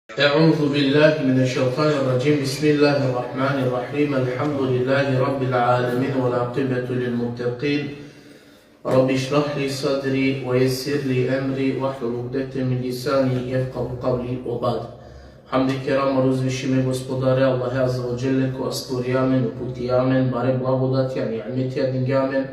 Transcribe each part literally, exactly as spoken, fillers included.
أعوذ بالله من الشيطان الرجيم. بسم الله الرحمن الرحيم. الحمد لله رب العالمين والعاقبة للمتقين. رب اشرح لي صدري ويسر لي أمري واحلل عقدة من لساني يفقهوا قولي وبعد. Hamdi kerama uzvišime Gospodare Allahe Azze ve Dželle, kova stvorija amen, uputija amen, bare blagodatija, nimetija dingja amen.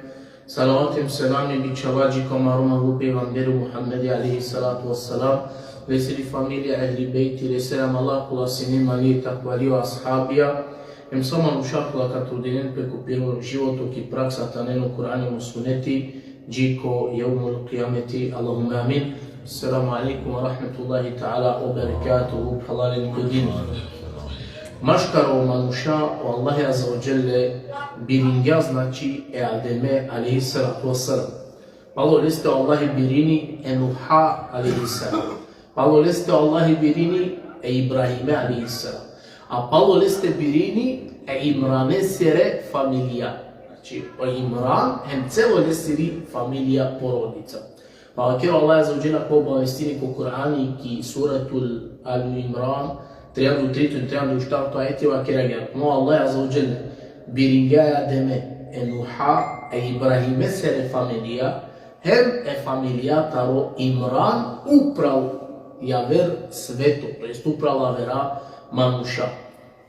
Salavati hem selami bičhava dži ko amaro manglo pejgamberi Muhammedi alejhi salatu vesselam, lesiri familija, ehli bejti, lesere amala kola sine imanli, takvali, o ashabija, hem sa manuša kola ka trudinen pe ko piro životo ki praksa te anen o Kur'ani hem o suneti, dži ko jevmul kijameti. Allahumme amin. Esselamu alejkum ve rahmetullahi teala ve berekatuhu, phralalen ko din. Maškaro manuša, o Allahi Azze ve Dželle biringja, znači, e Ademe alejhi salatu vesselam. Palo leste o Allahi birini e Nuha alejhi selam. Palo leste o Allahi birini e Ibrahime alejhi selam. A palo leste birini e Imranesere familija. Znači, o Imran hem celo lesiri familija, porodica. Pa vakeri o Allah Azze ve Dželle, ko obavestini ko Kur'ani ki Suratul Alu Imran, trianda u trito, trianda u štarto ajeti, vakeri agjaar: No Allah Azze ve Dželle biringja e Ademe, e Nuha, e Ibrahimesere familija, hem e familija taro Imran upral javer sveto, to jest upral avera manuša.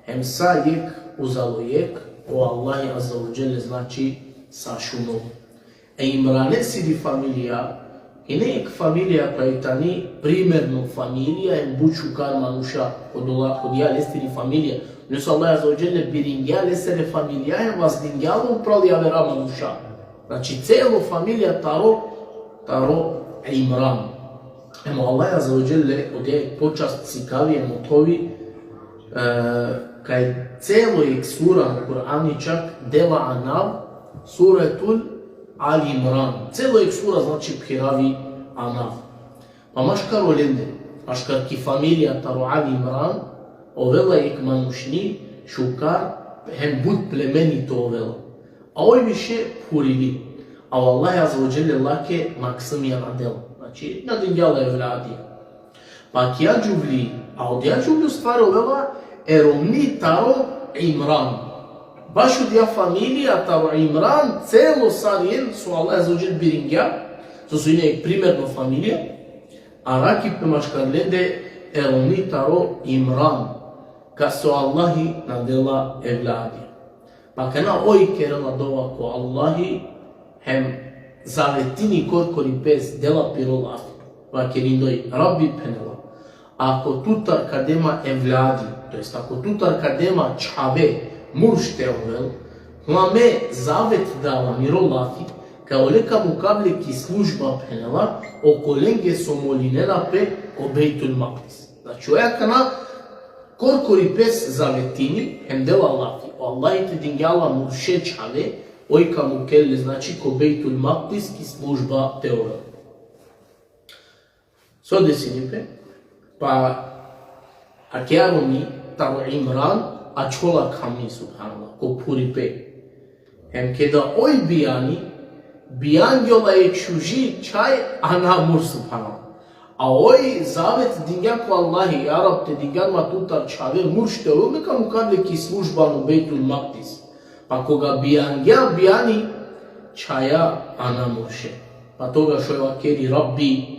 Hem sa jekh uzalo jekh, o Allahi Azze ve Dželle, znači, sa šunol. E Imranesiri familija, ine jekh familija koja i tani primerno familija, hem but šukar manuša odola, odija lesiri familija. Lese o Allah Azze ve Dželle biringja lesere familija, hem vazdingja la upral javera manuša. Znači, celo familija taro, taro Imran. Hem o Allah Azze ve Dželle, odija jekh počast sikavi hem mothovi, e, kaj celo jekh sura na Kur'ani čak dela anav Suratul Ali Imran. Celo jekh sura, znači, phiravi anav. Pa maškar olende, maškar ki familija taro Ali Imran, ovela jekh manušni šukar, hem but plemenito ovela. A oj više phurili. A o Allah Azze ve Dželle lake maksumija na dela. Znači, na dingja la evladi. Pa kija džuvli, a odija džuvli u stvari ovela e romni taro Imran. Baš odija familija taro Imran, celo sar len, so Allah Azze ve Dželle biringja, so sine primerno familija, arakhi pe maškar lende e romni taro Imran, kas o Allahi na dela evladi. Pa kana oj kerela dova ko Allahi, hem zavetini korkori pes, dela piro lafi. Vakerindoj: Rabbi, phenela, ako tutar ka de ma evladi, to jest ako tutar ka de ma čhave, murš te ovel, ma me zavet dava, miro lafi, kaj ole ka mukhav le ki služba, phenela, okolenge so molinena pe ko Bejtul Makdis. Znači, oja kana korkori pes zavetini, hem dela lafi. O Allahi te dingja la murše čhave, oj ka mukhel le, znači, ko Bejtul Makdis ki služba te ovel. So desini pe? Pa akija romni taro Imran ačhola khamni, subhanallah, ko phuripe. Hem keda oj bijani, bijangjola jekh šuži čhaj, a na murš, subhanallah. A oj zavet dingja ko Allahi: Ja Rab, te dingjan ma tutar čhave, murš te ovel, me ka mukhav le ki služba ano Bejtul Makdis. Pa koga bijangja, bijani čhaja, a na murše. Pa togaš oj vakeri: Rabbi,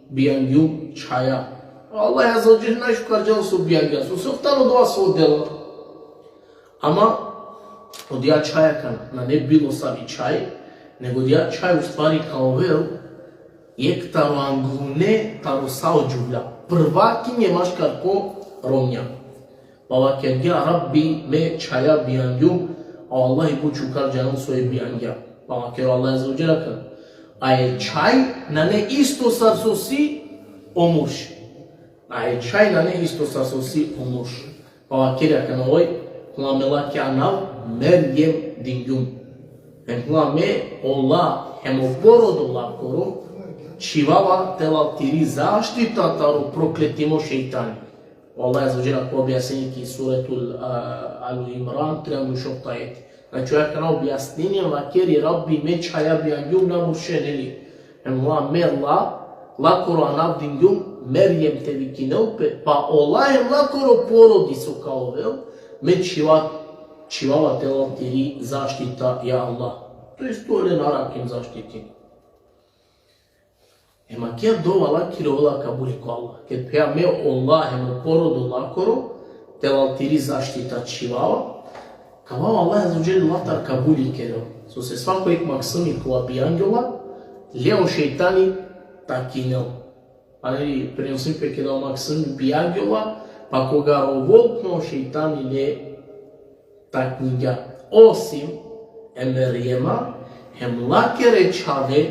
bijangjum čhaja. Allah Azze ve Dželle najšukar džanel so bijangja, so, so tano dova so dela. Ama odija čhaja kana, nane bilo savi čhaj, nego odija čhaj u stvari ka ovel jekh taro anglune taro sa o džuvlja. Prvakinje maškar ko romnja. Pa vakergja: Rabbi, me čhaja bijangjum, a o Allahi but šukar džanel so e bijangja. Pa vakeri o Allah Azze ve Dželle kana: A e čhaj nane isto sar so si o murš. A e čhaj nane isto sar so si o murš. Pa vakeri akana oj, kula me lake anav Merjem dingjum. Hem kula me ola, hem o porodo lakoro, čhivava te lal tiri zaštita taro prokletimo šejtani. O Allah Azze ve Dželle ko objasnini ki Suratul, a, Alu Imran, trianda u šovto ajeti. Znači, oja kana objasnini, vakeri: Rabbi, me čhaja bijangjum, na murše, neli. Hem kula me la, Lakoro anav dingjum Merjem te vikinel pe, pa ola hem lakoro porodiso ka ovel, me čhiva, čhivava te lal tiri zaštita, ja Allah. To jest tu olen arakim zaštiti. Ema kija dova lakiri ovela kabuli ko Allah. Ked phenđa me, ola hem o porodo lakoro te lal tiri zaštita čhivava, kava o Allah azze ve dželle latar kabuli kerel. Sose svako jekh maksumi kova bijangjola, le o šejtani takinel. Ani prenosim pe keda o maksumi bijangjola, pa koga rovol tno, o šejtani le takingja. Osim e Merjema, hem lakere čhave,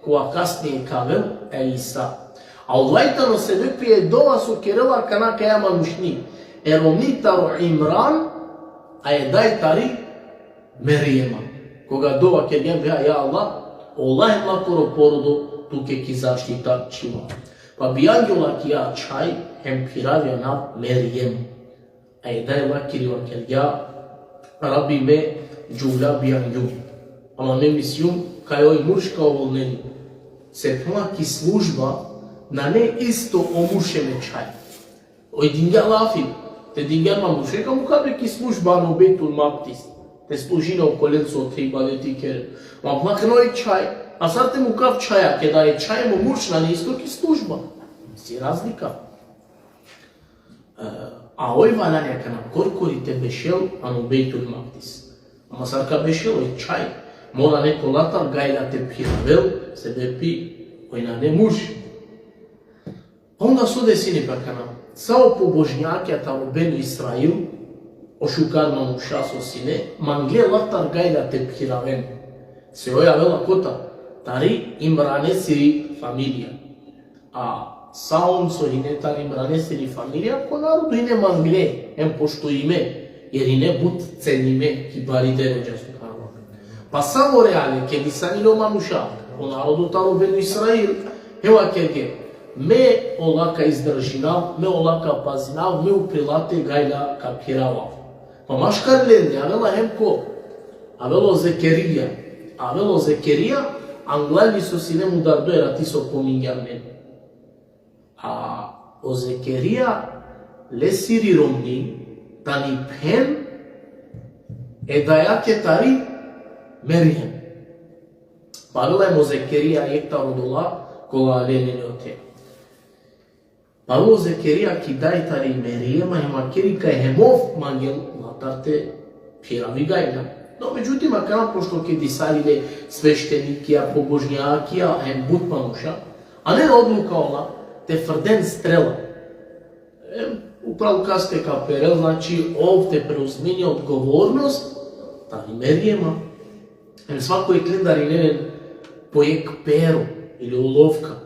kova kasnije ka avel e Isa. A olaj tano sebepi e dova so kerela akana kaja manušni. E romni taro Imran, a e daj tari Merjema. Koga dova kergja, ja, ja Allah, ola hem lakoro porodo tuke ki zaštita čhiva. Pa bijangjola kija čhaj, hem phiravi anav Merjem. A e daj lakiri vakergja: Rabbi, me džuvlja bijangjum. Ama me mislum kaj oj murš ka ovel neni. Se phenela ki služba nane isto o murš hem e čhaj. Oj dingja lafi, te dingja ma murš, ka mukav le ki služba ano Bejtul Makdis. Te služini okolen so te ibadeti keren. Ma phenela akana oj čhaj, a sar te mukav čhaja, keda e čhaj hem o murš nane isto ki služba. Si razlika. E, a oj valjani akana korkori te bešel ano Bejtul Makdis. Ama sar ka bešel oj čhaj, mora neko latar gajla te phiravel, sebepi oj nane murš. Onda so desini pe akana? Sa o pobožnjakija taro Benu Israil, o šukar manuša so sine, mangle latar gajla te phiraven. Se oj avela kotar? Tari Imranesiri familija. A sa on so hine tari Imranesiri familija, ko narodo hine mangle, hem poštujime, jer hine but cenime ki bari deredža, subhanallah. Pa savore ale, ked disanile o manuša, o narodo taro Benu Israil, hem vakerge: Me ola ka izdržinav, me ola ka pazinav, me upri late gajla ka phiravav. Pa maškar lende avela hem ko? Avela o Zekerija. Avela o Zekerija, anglal li so sine mudardo erati so pomingjam len. A o Zekerija, lesiri romni tani phen e dajake tari Merjem. Pa avela hem o Zekerija jekh taro odola kola ale len ote. Pa avela o Zekerija ki daj tari Merjema, hem vakeri kaj hem ov mangel latar te phiravi gajla. No, međutim, akana pošto ked disalile sveštenikija, pobožnjakija, hem but manuša, anena odluka ola te frden strela. Em, upral kaste ka perel, znači, ov te preuzmini odgovornost tari Merjema. Em, svako jekh lendar ine len po jekh pero ili olovka.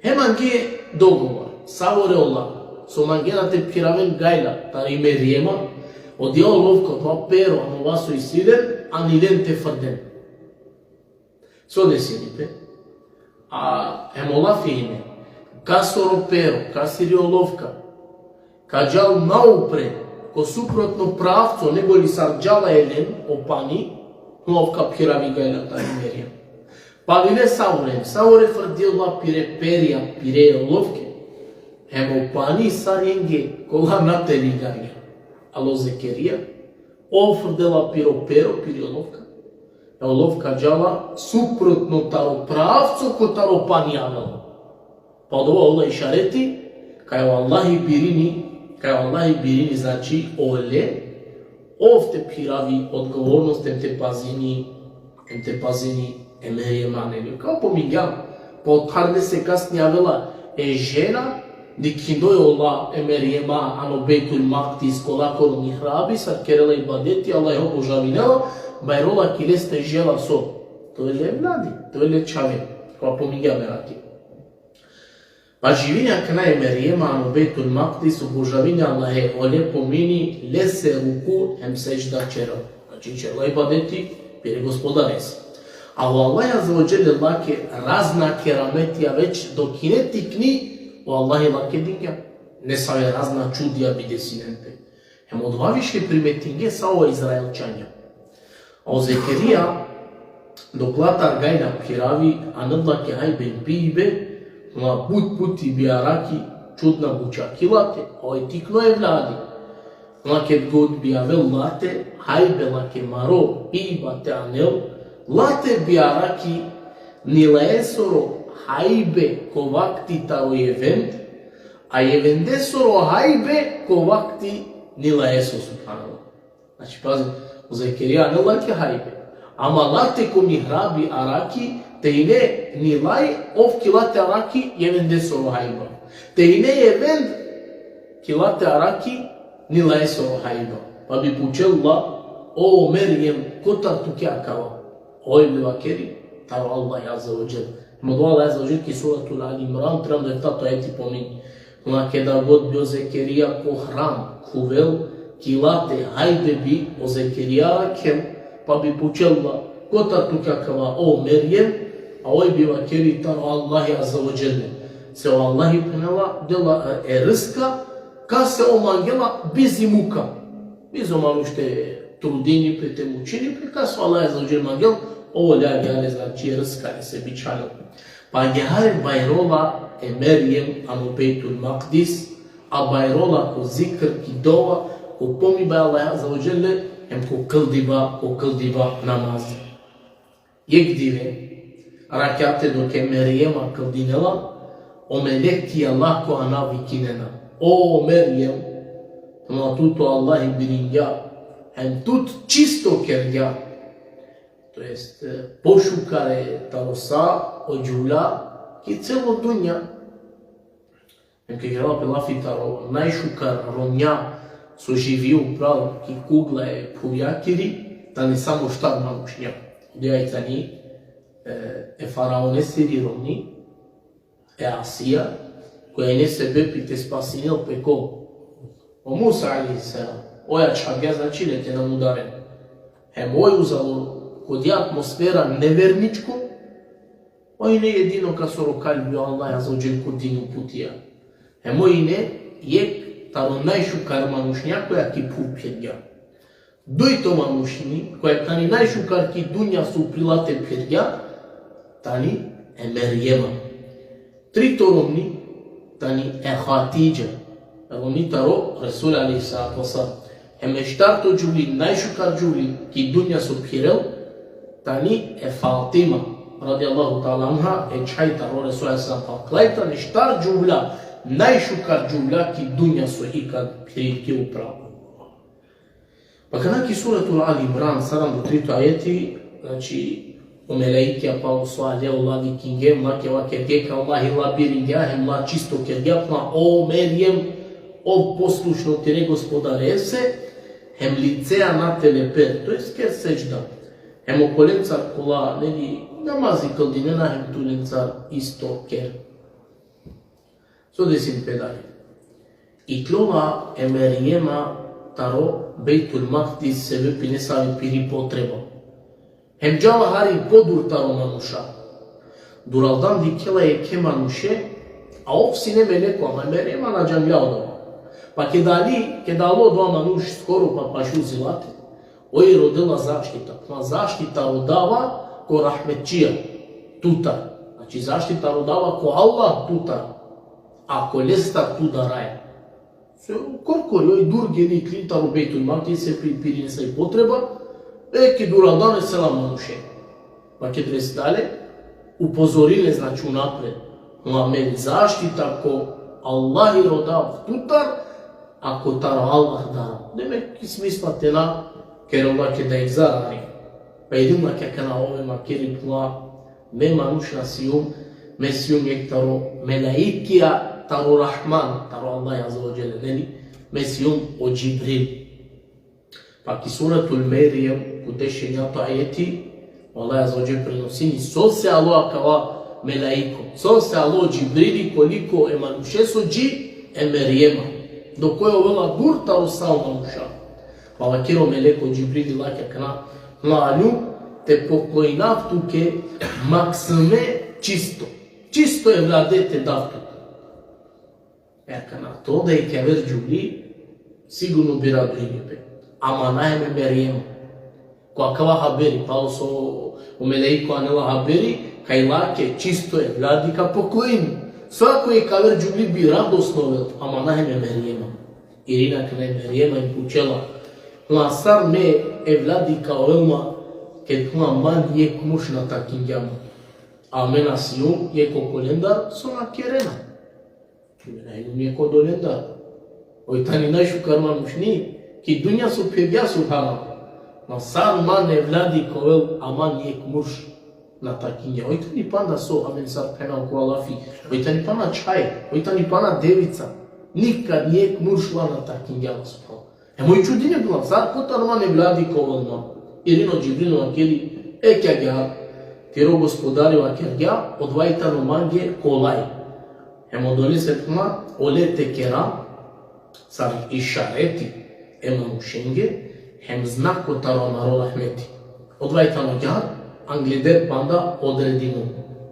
Hem mange dogovor, savore ola so mangena te phiraven gajla tari Merjema, odija olovka, odova pero, ano ova so isi len, ani len te frden. So desini pe? A hem o lafi ine: Kasoro pero, kasiri olovka ka džal naupre, ko suprotno pravco, nego li sar džala e len o pani, olovka phiravi gajla tari Merjem. Pa avile savore, savore frdjola pire perja, pire olovke. Hem o pani sarjenge kola na te ligarja. Alo Zekerija, ov frdela piro pero, piri olovka. E olovka džala suprotno taro pravco kotar o pani avela. Pa odova ola išareti kaj o Allahi birini, kaj o Allahi birini, znači, ole, ov te phiravi odgovornost, em te pazini, em te pazini e Merjema, neli. Kao pomingjam, pa otar lese kasnije avela e žena, dikhindoj ola e Merjema ano Bejtul Makdis, ko lakoro mihrabi, sar kerela ibadeti, Allahe obožavinela, bajrola ki leste žela so? Te ovel le evladi, te ovel le čhave. Kao pomingjam erati. Pa živini akana e Merjema ano Bejtul Makdis, obožavini Allahe, ole pomini lese ruku hem sedžda ćerel. Znači, ćerela ibadeti pire Gospodarese. A o Allah azze ve dželle lake razna kerametija, već dok hine tikni, o Allahi lake dingja. Nesave razna čudija bi desinen pe. Hem odova više primetinge sa o Izraelćanja. A o Zekerija, dok latar gajla phiravi, anela lake hajbe, pibe, Ma but puti bi araki čudna buća ki late, a oj tikno evladi. Ma ked god bi avel late, hajbe lake maro, biba te anel, late bi araki ni laesoro hajbe ko vakti taro jevend, a jevendesoro hajbe ko vakti ni laesoro, subhanallah. Znači, pazi, o Zekerija anel lake hajbe. Ama late ko mihrabi araki, te ine ni laj, ov ki late araki, jevendesoro hajba. Te ine jevend ki late araki, ni laesoro hajba. Pa bi pučel la, o Merjem, kotar tuke akava? Oj bi vakeri, taro Allah azze ve dželle. Mo Allah azze ve dželle ki suratul Ali Imran, tranda eftato ajeti pomini. Ma keda god bi o Zekerija ko hram khuvel, ki late hajbe bi o Zekerija arakhel, pa bi pučel la, kotar tuke akava, o Merjem? A oj bi vakeri, taro Allahi azze ve dželle. Se o Allahi, phenela, dela e, e rizka, kase ov mangela bizi muka. Bizo manuš te trudini pe, te mučini pe, kase o Allahi azze ve dželle mangel, ov lja, lja le, znači, rizka e sebi čhane. Pa agjaar bajrola e Merjem ano Bejtul Makdis, a bajrola ko zikr, ki dova, ko pominba e Allah azze ve dželle, hem ko kldiba, ko kldiba namaz. Jek dive, rakjate dok e Merjema kldinela, o melekija lako ana vikinena: O Merjem, ma tut o Allahi biringja, hem tut čisto kergja. To jest, e, pošukare taro sa o džuvlja ki celo dunja. Em ke kerela pe lafi taro najšukar romnja so živi upral ki kugla e phuvjakiri, tani samo štar manušnja. Odoja i tani, e, e faraonesiri romni, e Asija, koja ine sebepi te spasinel pe ko? O Musa alejhi selam. Oja čhabgja, znači, le te na mudaren. Hem oj uzalo ko di atmosfera neverničko, oj ine jedino kasoro kalbi o Allah azze ve dželle ko dini uputija. Hem oj ine jek taro najšukar manušnja koja ki phuv phirgja. Dujto manušni, koja tani najšukar ki dunja so upri late phirgja, tani e Merjema. Trito romni, tani e Hatidža, romni taro Resul alejhi salatu ve selam. Hem e štarto džuvli, najšukar džuvli ki dunja so phirel, tani e Fatima, radijallahu ta'ala anha, e čhaj taro Resul alejhi selam. Pa klaj tani štar džuvlja, najšukar džuvlja ki dunja so ikad phirel ki upral. Pa akana ki suratul Ali Imran, saranda u trito ajeti, znači, o melaikija palo so ale, ola vikinge, ma keva kerge ka Allahi la biringja, hem la čisto kergja, pa o Merjem, ov poslušno tire gospodarese, hem lice ana te leper, to jest ker sedžda. Hem okolencar kola, neli, namazi kldinena, hem tu lencar isto ker. So desini pe dalje? Iklola e Merjema taro Bejtul Makdis sebepi nesavi piri potreba. Hem džala hari podur taro manuša. Duraldan dikhela jekhe manuše, a ov sine meleko, ama e Merjema na džanglja odova. Pa keda ali, keda alo odova manuš skoro pa pašuzi late, oj rodela zaštita. Ama zaštita rodava ko rahmetčija tutar. Znači, zaštita rodava ko Allah tutar, a kolestar tu daraja. Se korkori, oj dur geli, iklin taro Bejtul Makdis, se pri-, piri nesavi potreba, e, ki duraldan resela manuše. Pa ked resela le, upozorine, znači, unapred. Ama me zaštita ko Allahi rodav tutar, a kotar Allah darav. Demek, ki smisla te na kerel lake da zarari. Pa idem lake akana ove ma keri pla, me manuš na sijum, me sijum jek taro melaikija taro Rahman, taro Allah azze ve dželle, neli, me sijum o Džibril. Pa ki suratul Merjem, ko dešenjato ajeti, Allah azze ve dželle prenosini sose alo akava melaiko, sose alo Džibrili koliko e manušeso dži e Merjema. Dok oj ovela dur taro sa o manuša. Pa vakeri o meleko Džibrili lake akana: Manu, te pokloninav tuke maksime čisto. Čisto evlade te dav tuke. E akana, te ovel jek aver džuvli, sigurno bi radujini pe. Ama na hem e Merjema. Ko akava haberi, palo so o melaiko anela haberi, kaj lake čisto evladi ka poklonini. Svako jekh aver džuvli bi radosno ovel, ama na hem e Merjema. Irini akana e Merjema hem pučela: Phenela, sar me evladi ka ovel ma, ked, phenela, man jekh murš na takingja ma. A amen sijum jekh okolendar so na kerena. Amen sijum jekh odolendar. Oj tani najšukar manušni ki dunja so phevgja, subhanallah. Ma sar man evladi ka ovel, a man jekh murš na takingja. Oj tani pana so, amen sar phena okova lafi. Oj tani pana čhaj, oj tani pana devica. Nikad jekh murš la na takingja, subhanallah. Hem oj čudini, phenela, sar, kotar man evladi ka ovel ma. Irini o Džibril, vakeri: Eke agjaar, tiro Gospodari vakergja, odova i tano mange kolaj. Hem odolese, phenela, ole te kera sar išareti e manušenge, hem znako taro amaro rahmeti. Odova i tano agjaar, angleder panda odredimo.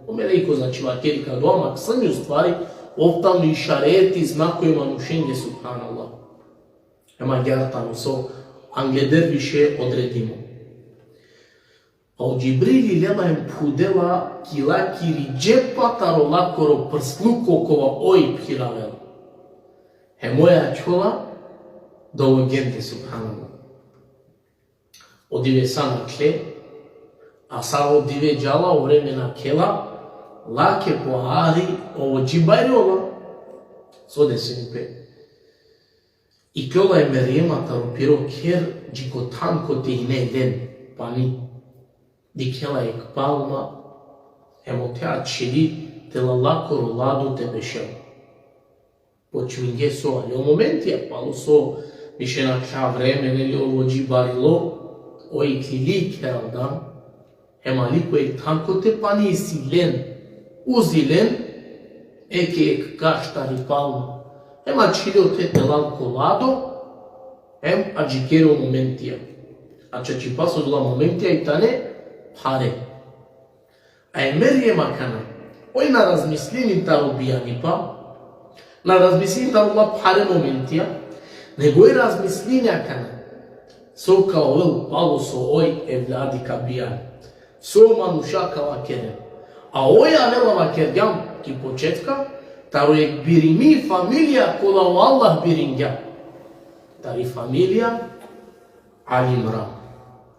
O melejko, znači, vakeri ka dova maksimi, u stvari, ov tano išareti, znako e manušenge, subhanallah. Hem agjaar tano so angleder više odredimo. Pa o Džibrili lela hem phudela ki lakiri džepa taro lakoro prsluko kova oj phiravela. Hem oj ačhola dovogende, subhanallah. O dive sa nakhle, a sar o dive džala, o vreme nakhela, lake po hari o džibari ola. So desini pe? Iklola e Merjema taro piro kher, dži ko than kote hine len pani. Dikhela jekh palma, hem ote ačhili tela lakoro lado te bešel. Počmingje so, ali o momentija, palo so više nakhla vreme, neli, o džibarilo, oj iklili kheraldan, hem ali ko jekh than kote pani isi len, uzi len, eke jekh kaš tari palma. Hem ačhili ote te lal ko lado, hem adžikeri o momentija. A čačipa so odola momentija i tane phare. A e Merjema akana, oj na razmislini taro bijanipa, na razmislini taro ola phare momentija, nego oj razmislini akana so ka ovel palo so oj evladi ka bijani. So manuša ka vakeren. A oj avela, vakergjam ki početka, taro jekh birimi familija kola o Allah biringja. Tari familija Ali Imran.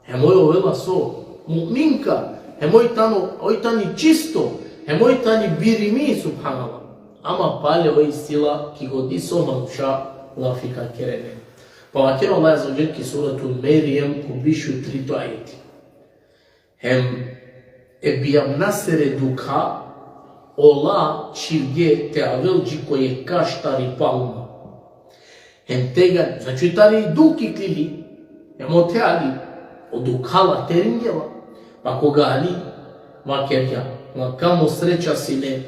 Hem oj ovela so, mu'minka, hem oj tano, oj tani čisto, hem oj tani birimi, subhanallah. Ama pale oj isi la ki godi so manuša lafi ka kerena. Pa vakeri o Allah azze ve dželle ki Suratul Merjem ko biš u trito ajeti. Hem e bijamnasere dukha ola čhivge te avel dži ko jekh kaš tari palma. Hem tegani, znači, tari dukh iklili, hem ote ali, o dukha la teringjela, pa koga ali, vakergja: Ma kamo sreća sine,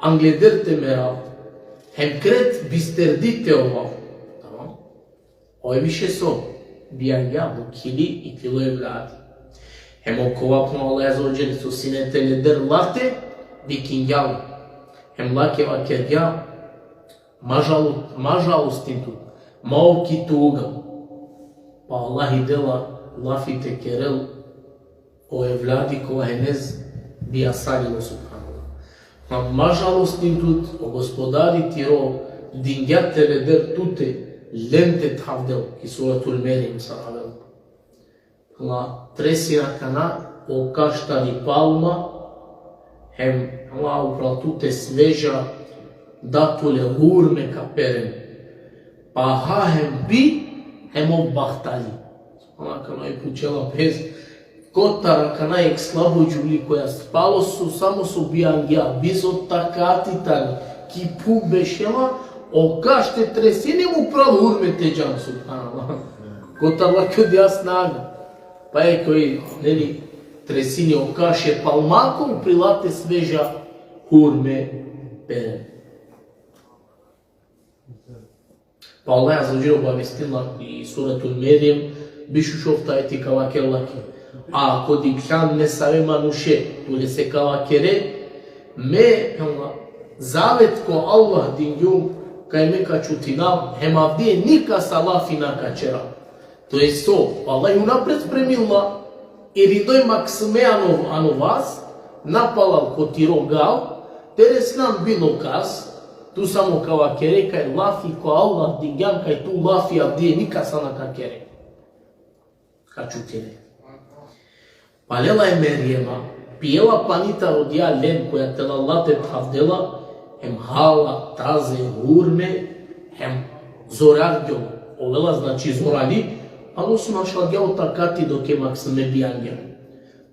angleder te merav, hem kret bisterdi te ovav. Tamam? Oj više so, bijangja, dukhili, iklilo evladi. Hem okova, phenela, o Allah azze ve dželle, so sine teleder late, vikingja la. Hem lake vakergja: Ma žalo-, ma žalostin tut, ma ov ki tuga. Pa o Allah i dela lafi te kerel o evladi kova henez bijasalilo, subhanallah. Ma, ma žalostin tut, o Gospodari tiro dingja teleder tute, len te thavdel, ki Suratul Merjem sar avel. Phenela, tresini akana o kaš tari palma, hem, phenela, upral tute sveža, da tule hurme ka peren. Pa ha hem pi, hem ov bahtali. Phenela, akana oj pučela pes, kotar akana jekh slabo džuvli koja palo so, samo so bijangja, bizo takati tani, ki phuv bešela, o kaš te tresini, upral hurme te džan, subhanallah. Kotar la kodija snaga. Pa eke oj, neli, tresini o kaš e palmako, upri late sveža hurme peren. Pa Allah azze ve dželle obavestinela i Suratul Merjem, biš u šovto ajeti ka vakerel lake: A ako dikhljan nesave manuše, tulese ka vakere: Me, phenela, zavet ko Allah dingjum, kaj me ka čutinav, hem avdive nikasa lafi na ka ćerav. To jest so, Allah unapred spremil la, irindoj maksime ano, ano vas, napalal ko tiro gal, Te reslam bilo kas, tu samo ka vakere kaj lafi ko Allah dingjan, kaj tu lafi avdive nikasa na ka kere. Ka čutine. Palela e Merjema, pijela pani taro odija len koja tela la te thavdela, hem hala taze hurme, hem zorargjo, ovela znači zorali, palo so našalgja o takati dok e maksime bijangja.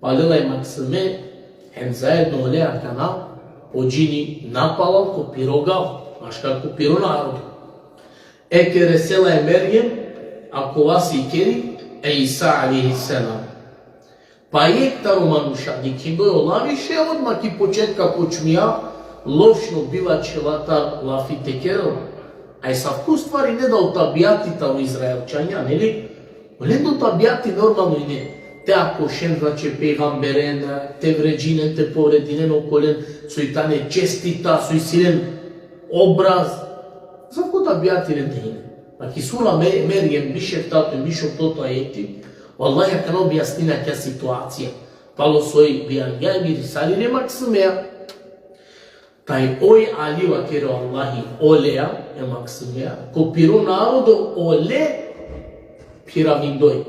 Palela e maksime, hem zaedno ole akana, po džini napalal ko piro gav, maškar ko piro narodo. Eke resela e Merjem, akava sikeri e Isa alejhi selam. Pa jekh taro manuša, dikhindoj ola više odma ki početka počmija, lošno bilačhe latar lafi te kerel. A esavko stvari ine da o tabijati taro Izraelčanja, neli? Olendo tabijati normalno ine. Te akošen, znači, pejgamberen, te vređinen, te povredinen okolen, soj tane čestita, soj si len obraz. Esavko tabijati ine te ine. A ki sura Me-, Merjem, biš eftato, biš oftoto ajeti, o Allah akana objasnini akaja situacija. Palo soj bijangja, mirisali le maksimea. Taj oj ali, vakeri o Allahi, oleja, e maksimea, ko piro narodo ole phiravindoj.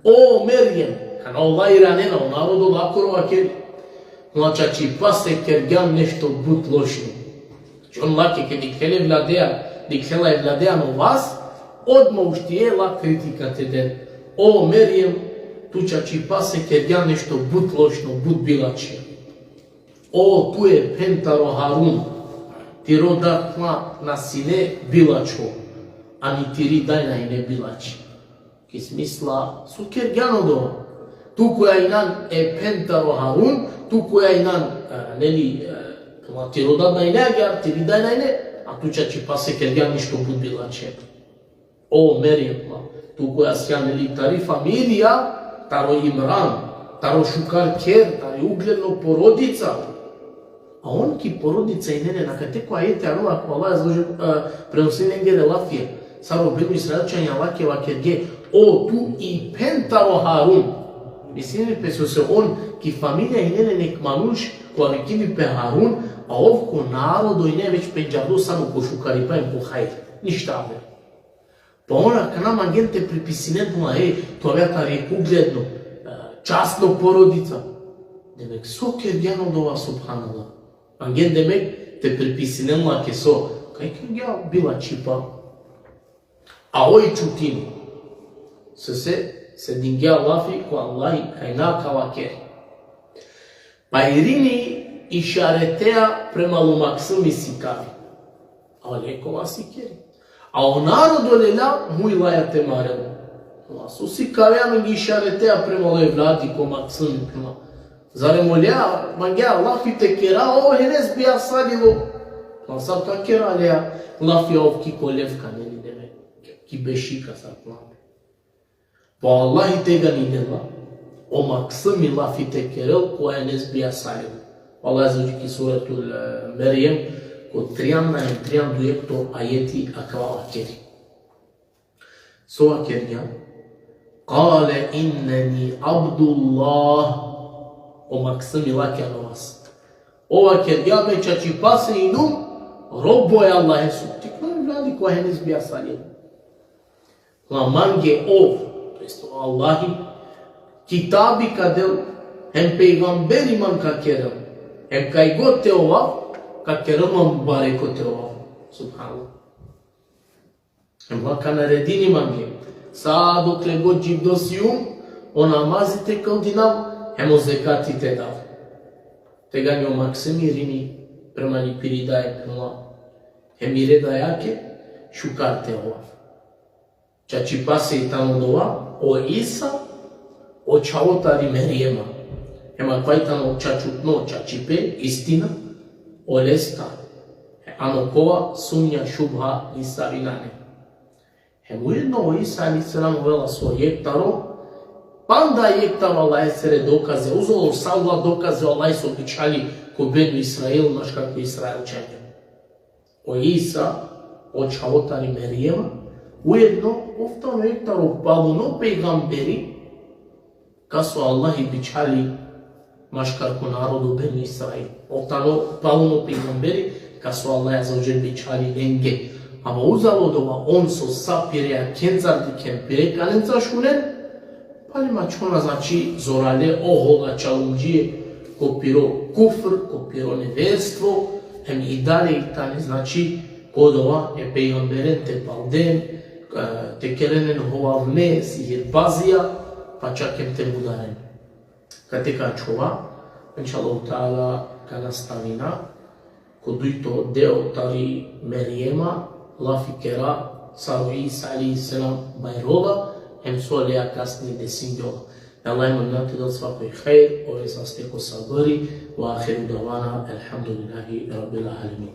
O Merjem, kana ola iranena, o narodo lakoro vakeri. Phenela: čačipase kergjan nešto but lošno. Znači, on lake ked dikhlel e evladeja, dikhlel e evladeja ano vas, odma uštije la kritika te den. O Merjem, tu čačipase kergjan nešto but lošno, but bilačhe. O tu e phen taro Harun, tiro dad na sine bilačho, ani tiri daj na ine bilačhi. Ki smisla, so kergjan odova? Tu koja inan e phen taro Harun, tu koja inan, e, neli, e, tiro dad na ine agjaar, tiri daj na ine, a tu čačipase kergjan nešto but bilačhe. O Merjem, tu koja sijan, neli, tari familija taro Imran, taro šukar kher, tari ugledno porodica. A on ki porodica inena, akate ko ajeti ano, ako Allah azze ve dželle, e, prenosini lengere lafija, sar o Benu Israilčanja lake vakerge: o tu i phen taro Harun. Mislini pe sose on ki familija inena jekh manuš kova vikini pe Harun, a ov ko narodo ine već pendžardo samo ko šukaripa hem ko hajri. Ništa aver. Pa on akana mangen te pripisinen, phenela: e, tu avea tari ugledno, e, časno porodica. Demek, so kergjan odova, subhanallah? Mangen demek te pripisinen lake so, kaj kergja bilačhipa. A oj čutini. Sose, se dingja lafi ko Allahi, kaj na ka vakeri. Pa irini išareteja prema o maksimi sikavi. A ole kova sikeri. A o narodo lela muj laja te marel. Ama so sikavea amenge išareteja prema o evladi ko maksimi, prema. Zarem olea mangea lafi te kera, o henes bijasalilo. Ama sar ka kera lea lafi, ov ki kolevka, neli, demek, ki bešika, sar plan. Pa Allahi tegani dela o maksimi lafi te kerel, ko henes bijasalilo. Allah azze ve dželle ki suretul, e, Merjem, ko trianda hem trianda u jekto ajeti akava vakeri. So vakergja? Kale inneni abdullah. O maksimi lake ano vas. Ov vakergja: me čačipase inum robo e Allaheso. Tikno evladi ko henes bijasalilo. La mange ov, to jest o Allahi, kitabi ka del, hem pejgamberi man ka kerel, hem kaj god te ovav, ka kerel man bareko te ovav. Subhanallah. Hem la ka naredini mange, sa dokle god dživdo sijum, o namazi te kldinav, hem o zekati te dav. Tegani o maksimi irini prema li piri daje, prema hem mire dajake, šukar te ovav. Čačipase i tano dova o Isa, o čhavo tari Merjema. Hem akava i tano čačutno čačipe, istina, olestar. Ano kova sumnja, šubha nisavi nane. Hem ujedno o Isa alejhi selam ovela so, jekh taro, panda jekh taro Allahesere dokaze, uzo sa ola dokaze o Allahi so bičhali ko Benu Israil, maškar ko Israilčanja. O Isa, o čhavo tari Merjema, ujedno ov tano jekh taro paluno pejgamberi, kas o Allahi bičhali maškar ko narodo Benu Israil. Ov tano paluno pejgamberi, kas o Allah Azze ve Dželle bičhali lenge. Ama uzalo dova on so sa pire akhencar dikhen, pire kanenca šunen, pale mačhona, znači, zorale, ohola, čalumdžije ko piro kufr, ko piro neverstvo, hem i dalje i tane, znači, ko dova e pejgamberente palden, e, te kerenen hovavne, sihirbazija, pa čak hem te mudaren. Kate ka ačhova, inšallahu ta'ala, ka nastavina ko dujto deo tari Merijema, lafi kera sar o Isa alejhi selam bajrola, hem so leja kasni desingjola. E Allah mangel te del svakoj hajr, ove saste ko sabri, ve ahiru davana, elhamdulillahi rabbil alemin.